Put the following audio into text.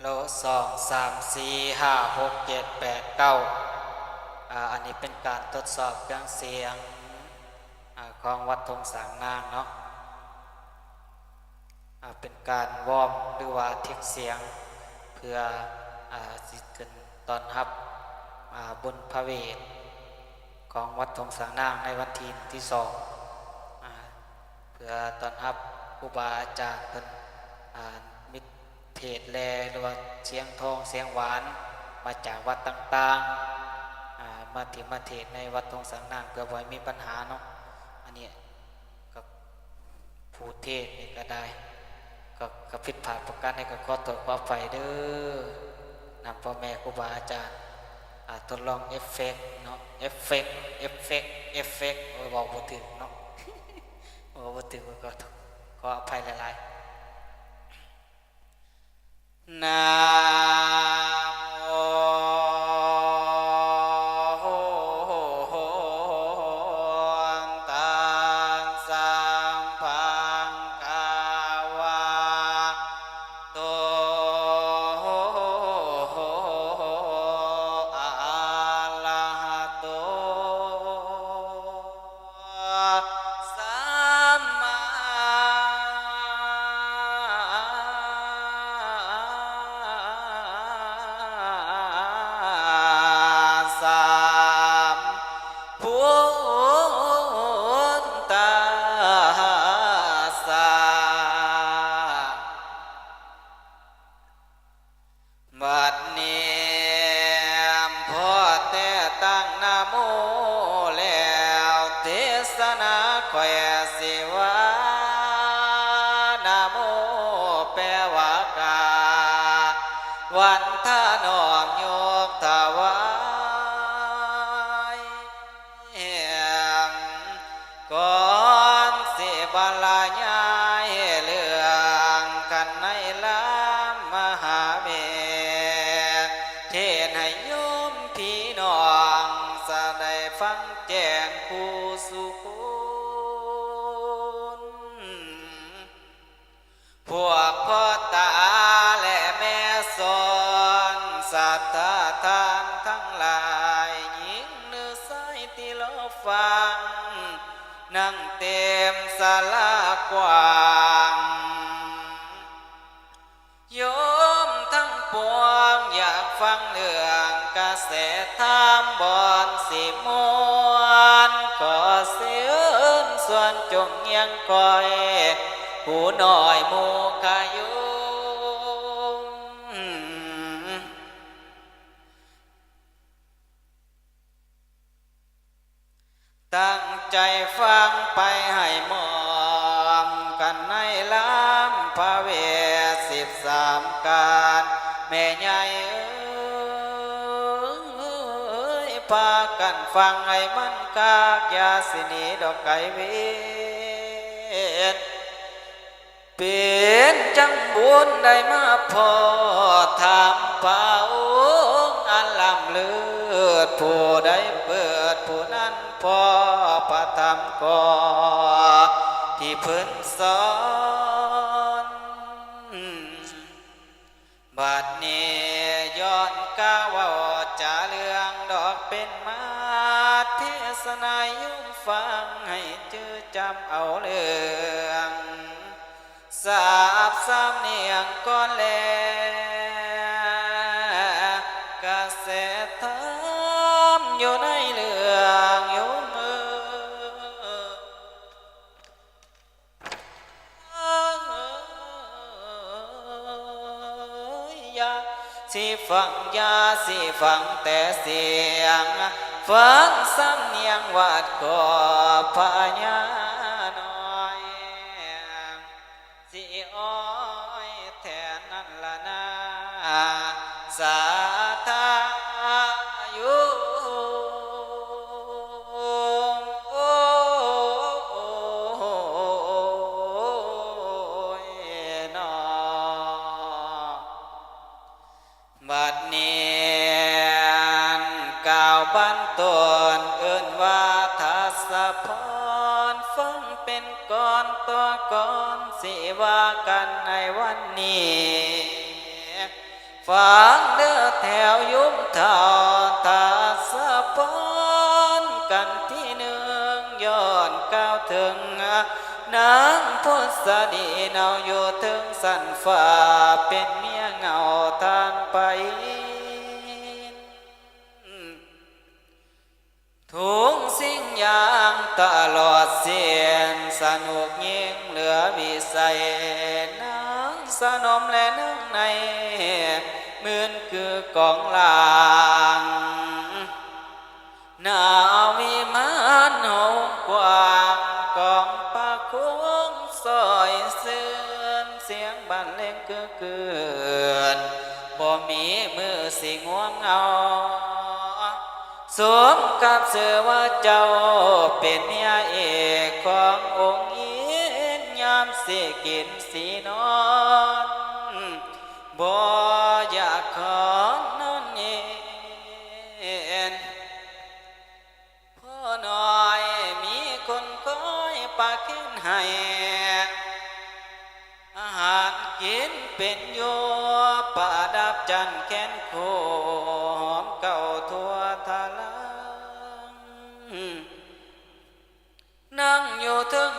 ໂຕ ສອງ ສາມ ສີ່ ຫ້າ ຫົກ ເຈັດ ແປດ ເກົ້າ ອາ ອັນນີ້ເປັນການທົດສອບເຄື່ອງສຽງ ອາ ຂອງວັດທົ່ງສາງນາງເນາະ ອາ ເປັນການວອມ ຫຼືວ່າເທັກສຽງ ເພື່ອ ອາ ຊິຂຶ້ນຕ້ອນຮັບ ອາ ບຸນພະເວດ ຂອງວັດທົ່ງສາງນາງໃນວັນທີ ທີສອງ ອາ ເພື່ອຕ້ອນຮັບຄູບາອາຈານເພິ່ນ ອາ ມີເທດແລ ຫຼືວ່າສຽງທອງສຽງຫວານ ມາຈາກວັດຕ່າງໆ ອາ ມາທີ່ມາເທດໃນວັດທົ່ງສາງນາງ ເພື່ອບໍ່ໃຫ້ມີບັນຫາເນາະ ອັນນີ້ກໍ ຜູ້ເທດນີ້ກໍໄດ້ ກໍ ກໍຜິດພາດປະການໃດກໍຂໍໂທດຂໍອະໄພເດີ ນຳພໍ່ແມ່ຄູບາອາຈານ ອາ ທົດລອງເອຟເຟັກເນາະ ເອຟເຟັກ ເອຟເຟັກ ເອຟເຟັກ ໂອ້ຍ ເວົ້າບໍ່ຖືກເນາະ ເວົ້າບໍ່ຖືກກໍຂໍອະໄພຫຼາຍໆ. ນະໂມ ຕັດສະ ພະຄະວະໂຕ ອະລະຫະໂຕ ສຳມາສຳພຸດທັດສະ. ບັດນີ້ ພໍແຕ່ຕັ້ງນະໂມແລ້ວ ເທດສະນາຂ້ອຍຊິວ່າ ນະໂມ ແປວ່າກາບວັນທະນອມຍົກຖວາຍ. ກ່ອນຊິບັນລະຍາຍເລື່ອງກັນໃນລາມມະຫາເວດ ເທດໃຫ້ໂຍມພີ່ນ້ອງສະໄດ້ຟັງແຈ້ງຄູ່ສູ່ຄົນ. ພວກພໍ່ຕາ ແລະ ແມ່ສອນ ສັດທາທ່ານທັງຫຼາຍ ຍິງຫຼືຊາຍທີ່ລໍຟັງ ນັ່ງເຕັມສາລາກວ້າງ. ໂຍມທັງປວງ ຢາກຟັງເລື່ອງກະແສທຳ ບ່ອນຊິມ່ວນ ຂໍເຊີນຊວນຈົ່ງຮຽງຄອຍ ຜູ້ນ້ອຍໝູ່ຄະໂຍມ. ຕັ້ງໃຈຟັງໄປໃຫ້ໝອມກັນໃນລາມພະເວດສິບສາມການ ແມ່ໃຫຍ່ເອີຍ ພາກັນຟັງໃຫ້ມັນຄັກ ຢ່າຊິໜີດອກໄກເວນ. ເປັນຈັ່ງບຸນໄດ້ມາພໍ້ທຳພະອົງອັນລ້ຳເລີດ ຜູ້ໃດເປີດຜູ້ນັ້ນພໍ້ພະທຳກໍທີ່ເພິ່ນສອນ. ບັດນີ້ຍ້ອນກາເວົ້າຈາເລື່ອງດອກເປັນມາ ເທດສະນາໂຍມຟັງໃຫ້ຈື່ຈຳເອົາເລື່ອງ ສາບສຳນຽງກ່ອນແລ ກະແສທຳຢູ່ໃນເລື່ອງໂຍມເອີຍ. ຢ່າຊິຟັງ ຢ່າຊິຟັງແຕ່ສຽງ ຟັງສຳນຽງວາດຂອບພະຍານ້ອຍ ຊິອ້ອຍແທນນັ້ນລະນາ ສາທາໂຍມ ໂອຍເນາະ. ບັດນີ້ ກ່າວບັນຕົ້ນເອີ້ນວ່າທັດສະພອນ ຟັງເປັນກ່ອນຕໍ່ກ່ອນ ຊິວ່າກັນໃນວັນນີ້. ຟັງເດີ້ແຖວໂຍມເຖົ້າ ທາສະພອນກັນທີໜຶ່ງ ຍ້ອນກ່າວເຖິງນາງພຸດສະດີ ເນົາຢູ່ເທິງຊັ້ນຟ້າ ເປັນເມຍເຫງົ້າທ່ານໄປ ທຸງສິ່ງຢ່າງຕະຫຼອດເສັ້ນ ສະໜຸກຍິ່ງເຫຼືອວິໄສ ນາງສະໜົມແລະນາງໃນ ມື່ນຄືກອງລາງ ໜ້າວິມານຫ້ອງກວ້າງ ກອງປະໂຄງຊອຍຊື່ນ ສຽງບັນເລງຄືຄືນ ບໍ່ມີມື້ຊິງ່ວງເຫງົາ ສົມກັບຊື່ວ່າເຈົ້າເປັນເມຍເອກຂອງອົງອິນ ຍາມຊິກິນຊິນອນ ບໍ່ຢາກຂອນນອນເອນ ພໍນ້ອຍມີຄົນຄອຍປະເຄນໃຫ້ ອາຫານກິນເປັນຢູ່ ປະດັບຈັນແຄນຄູ່ ຫອມເກົ້າທົ່ວທະລາງ ນັ່ງຢູ່ເທິງ